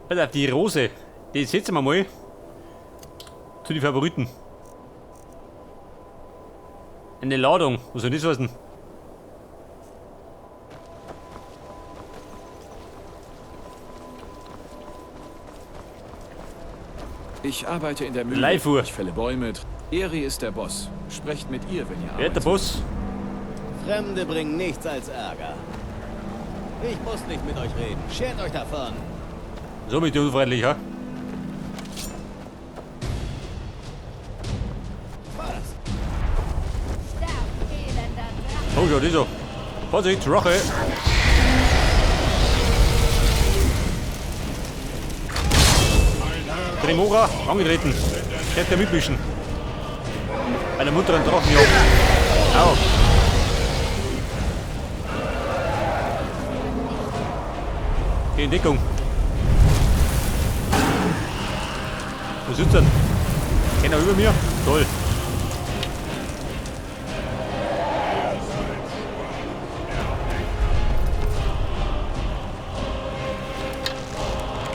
Pass auf, die Rose. Die setzen wir mal zu den Favoriten. Eine Ladung. Was soll das heißen? Ich arbeite in der Mühle. Leifuhr. Ich fälle Bäume. Eri ist der Boss. Sprecht mit ihr, wenn ihr Wer ist der arbeitet. Boss? Fremde bringen nichts als Ärger. Ich muss nicht mit euch reden. Schert euch davon. So mit dir unfreundlich, ha? Was? Sterb, elender Drache! Oh, schau, das so. Vorsicht, Roche! Tremora, angetreten. Chef der mitmischen. Einer munteren Drachenjagd. Au. Geh in Deckung. Wo sitzt denn? Keiner über mir? Toll.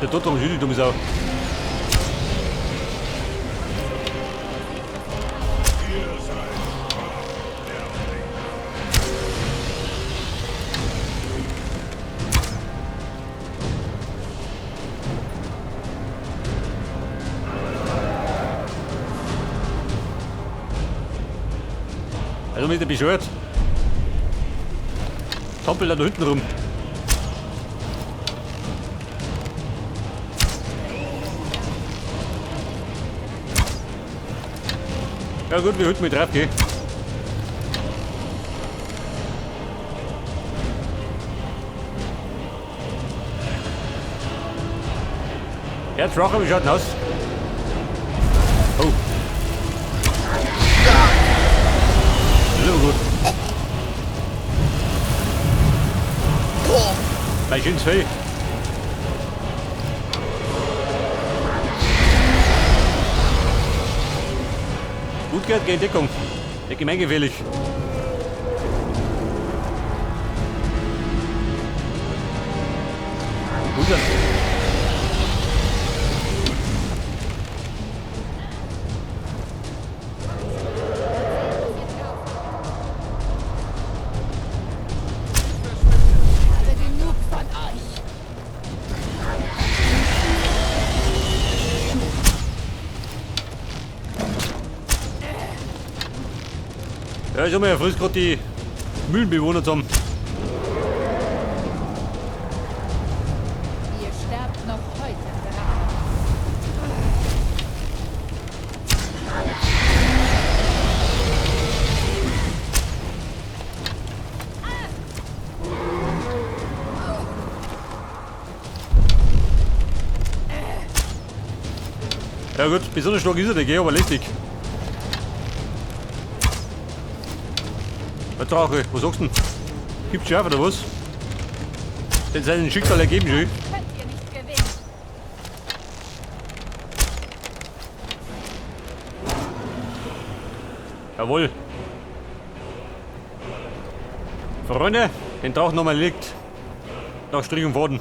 Der Totong ist die dumme Sau. Also mit der bescheuert. Toppel da hinten rum. Ja gut, wir hüten mit drauf, gell? Ja, Drache, wie schaut denn aus? Oh. Das ist aber gut. Mein schönes Fell. Gut gehört, geh in Deckung. Der gemeingefährlich. Gut dann. Ich habe genug von euch! Ja, ich hab mir ja frisch gerade die Mühlenbewohner zusammen. Ihr sterbt noch heute, Drache. Ja gut, besonders stark ist er nicht, gell, aber lästig. Der Drache, was sagst du denn? Gibt's scharf oder was? Denn seinen Schicksal ergeben schon. Könnt ihr nicht gewinnen. Jawohl. Freunde, den Drachen nochmal liegt. Nach Strich und Faden.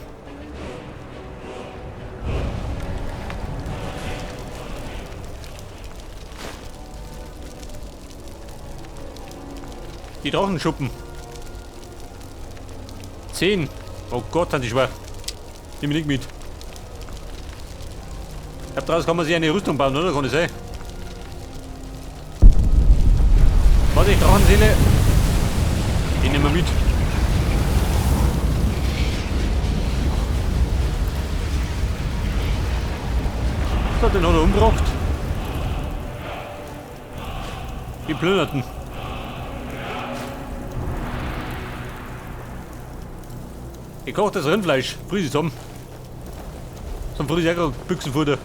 Die Drachenschuppen. 10. Oh Gott, sind die schwer. Nimm ich nicht mit. Ich glaub, daraus kann man sich eine Rüstung bauen, oder? Kann das sein? Warte, ich Drachenseele. Die nehmen wir mit. So, den hat er umgebracht. Die plünderten. Gekochtes Rindfleisch, friss ich zusammen. Zum friss ich auch grad Büchsenfutter.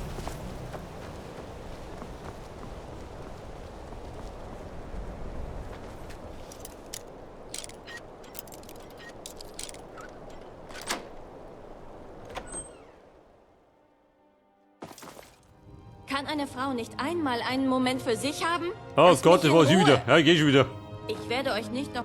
Kann eine Frau nicht einmal einen Moment für sich haben? Oh Lasst Gott, mich das war in sie Ruhe. wieder. Ja, ich geh schon wieder. Ich werde euch nicht noch...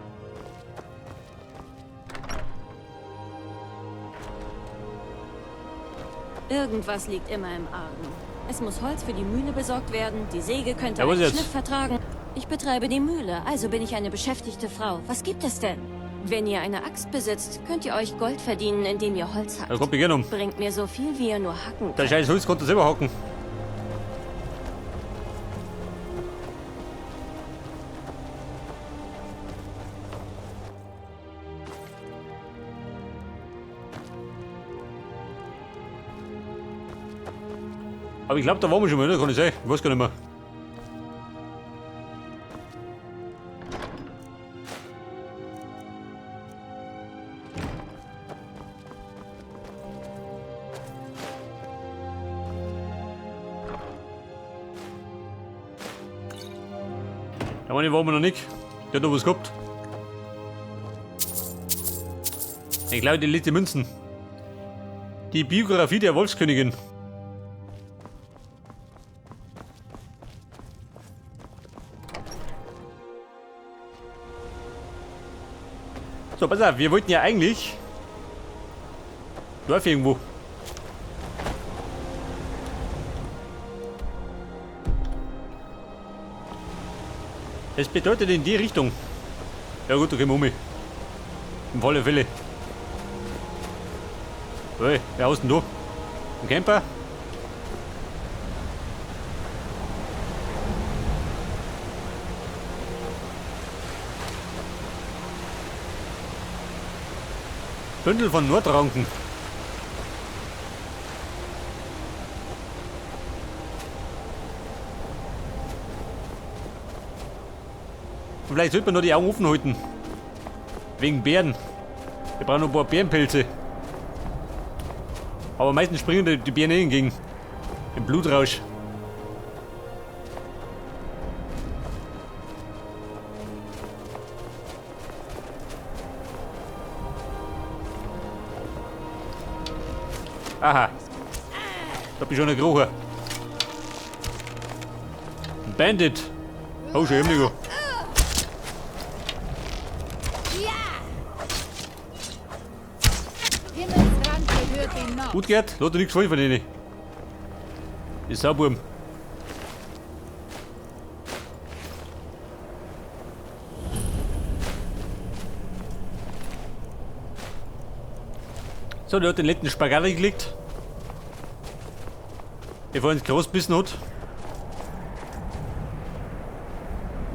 Irgendwas liegt immer im Argen. Es muss Holz für die Mühle besorgt werden, die Säge könnte Ja, wo ist einen jetzt? Schnitt vertragen. Ich betreibe die Mühle, also bin ich eine beschäftigte Frau. Was gibt es denn? Wenn ihr eine Axt besitzt, könnt ihr euch Gold verdienen, indem ihr Holz hackt. Da kommt ich gerne um. Bringt mir so viel, wie ihr nur hacken Der könnt. scheiß Holz konnte selber hacken. Aber ich glaube, da waren wir schon mal, oder? Kann ich sein? Ich weiß gar nicht mehr. Da waren wir noch nicht. Der hat noch was gehabt. Ich glaube, die letzte Münzen. Die Biografie der Wolfskönigin. So, pass auf, wir wollten ja eigentlich Dorf irgendwo. Es bedeutet in die Richtung. Ja gut, da gehen wir um. Im volle Fälle. Hey, wer ist denn da? Ein Camper? Bündel von Nordranken. Und vielleicht sollte man nur die Augen offen halten. Wegen Bären. Wir brauchen noch ein paar Bärenpelze. Aber meistens springen die Bären eh entgegen. Im Blutrausch. Aha. Da bin ich schon ein Krocher. Ein Bandit. Oh, schön, Nico. Himmelsrand gehört den Nord. Gut, Gerd, lass dir nichts fallen von denen. Die Sauburm. So, der hat den letzten Spagat gelegt. Bevor er ins Gras bissen hat.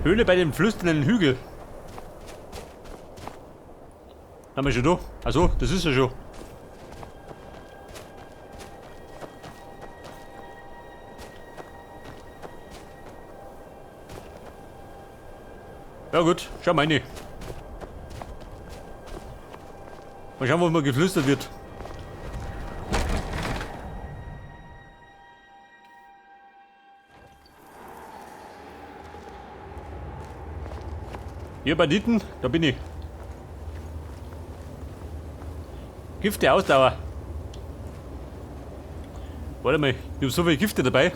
Höhle bei dem flüsternden Hügel. Haben wir schon da? Achso, das ist ja schon. Ja gut, schau mal rein. Mal schauen, wo mal geflüstert wird. Hier Banditen, da bin ich. Gift der Ausdauer. Warte mal, ich hab so viele Gifte dabei.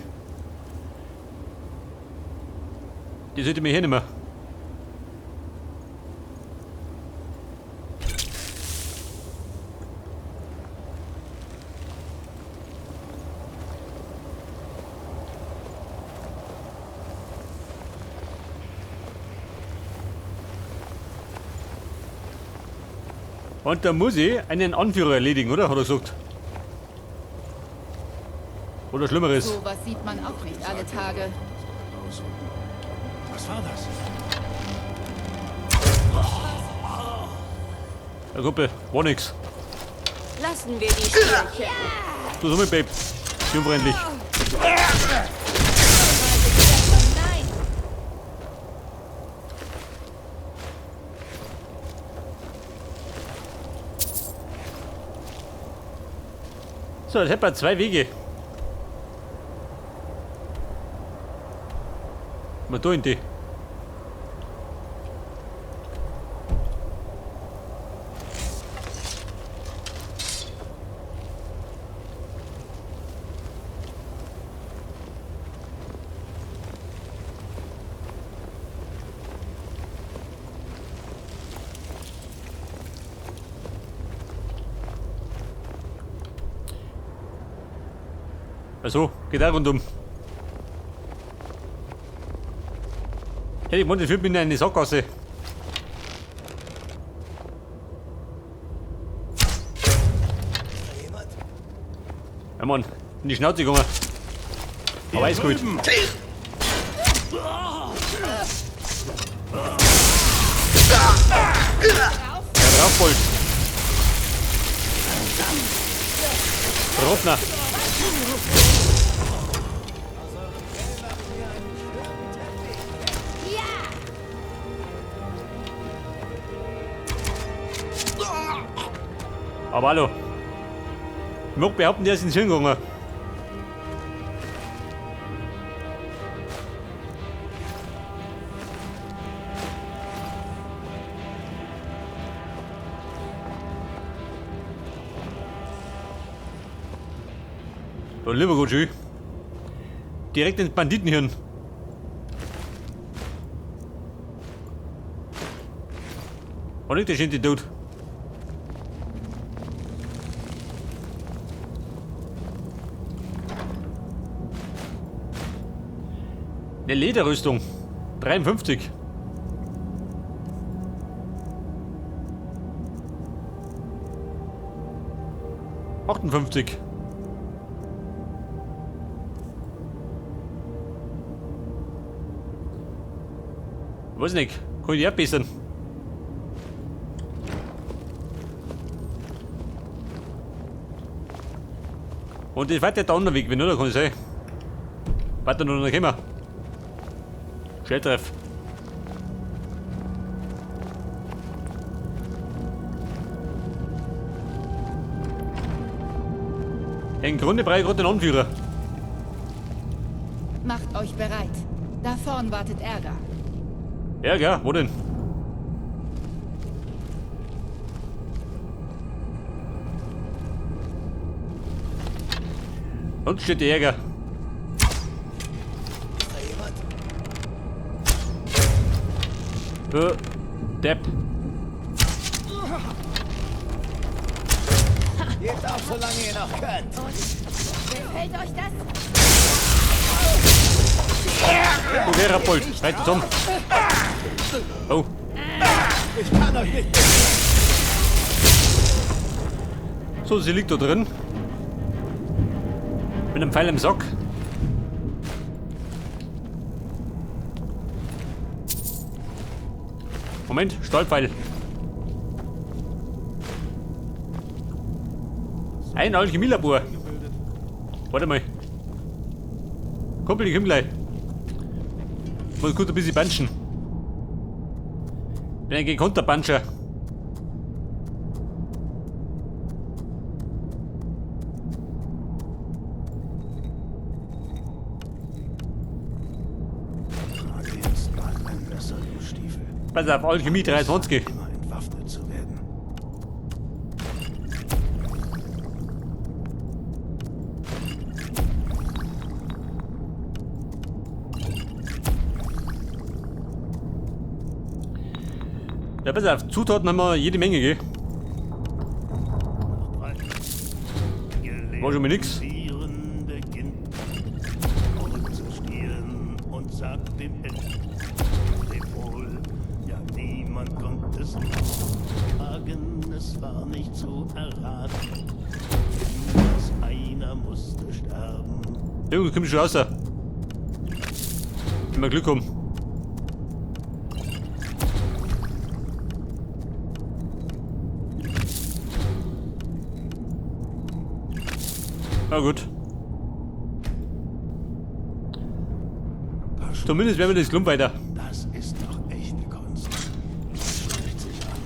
Die sollte ich mir hernehmen. Und da muss ich einen Anführer erledigen, oder? Hat er gesagt. Oder Schlimmeres. So was sieht man auch nicht alle Tage. Was war das? Ja, Gruppe, war nix. Lassen wir die Streiche. Du so mit, Babe. Jungfreundlich. Nein! So, jetzt hätten wir zwei Wege. Mal da in die. Also, geht auch rundum. Hey, ich meine, das führt mich in eine Sackgasse. Ja Mann, in die Schnauze gegangen. Aber ist gut. Ja, draufbold. Rotner. Aber hallo. Ich mag behaupten, der ist ins Hirn gegangen. Da lieber gut schön. Direkt ins Banditenhirn. Oh, nicht der schöne tot. Eine Lederrüstung. 53. 58. Weiß nicht, kann ich die abbessern? Und das weiter der andere Weg, wenn oder kann ich sein. Weiter noch nicht kommen. Schnelltreff. Im Grunde brauche ich gerade den Anführer. Macht euch bereit. Da vorn wartet Ärger. Ärger? Wo denn? Und steht der Ärger. Ist da jemand? Depp. Gebt auf, solange ihr noch könnt. Gefällt euch das? Okay, Rappold, reißt zusammen. Oh. Ich kann euch nicht. So, sie liegt da drin. Mit einem Pfeil im Sack. Moment, Stahlpfeil. Ein Alchemielabor. Warte mal. Kumpel, ich komm gleich. Muss kurz ein bisschen punchen. Bin ein gekonnter Puncher. Trage jetzt mal ein Messer, du Stiefel. Pass auf, Alchemie 23. Immer entwaffnet zu werden. Ja, pass auf, Zutaten haben wir jede Menge, gell? War schon mal nix. Und sagt dem wohl, ja niemand konnte es sagen, es war nicht zu erraten, dass einer musste sterben. Irgendwie komm ich schon raus. Wenn wir Glück haben. Na gut. Zumindest werden wir das Klump weiter. Das ist doch echte Kunst. Man schleicht sich an,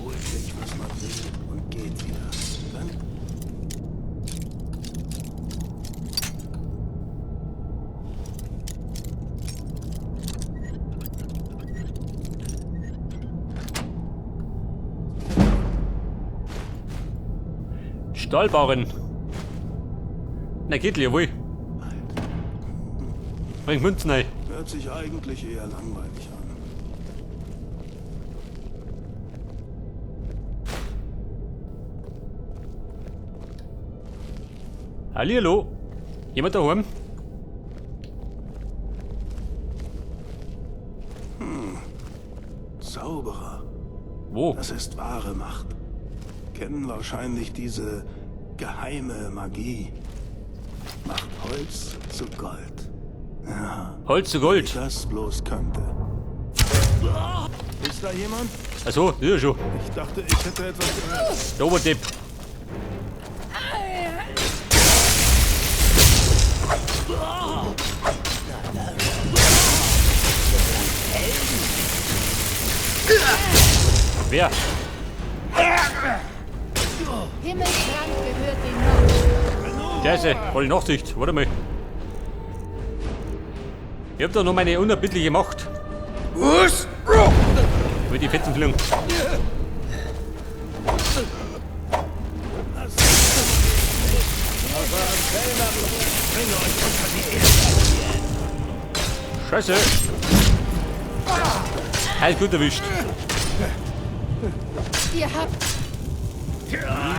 holt sich, was man will und geht wieder. Dann Stahlbarren. Na geht, jawohl. Bring Münzen rein. Hört sich eigentlich eher langweilig an. Hallihallo. Jemand daheim? Zauberer. Wo? Das ist wahre Macht. Kennen wahrscheinlich diese geheime Magie. Macht Holz zu Gold. Ja, Holz zu Gold. das bloß könnte. Ist da jemand? Achso, ja schon. Ich dachte, ich hätte etwas gehört. Der Oberdepp. Wer? Himmelsrand gehört den Norden. Scheiße, voll Nachsicht. Warte mal. Ich hab da noch meine unerbittliche Macht. Mit die Fetzen fliegen. Scheiße. Halt gut erwischt. Ihr habt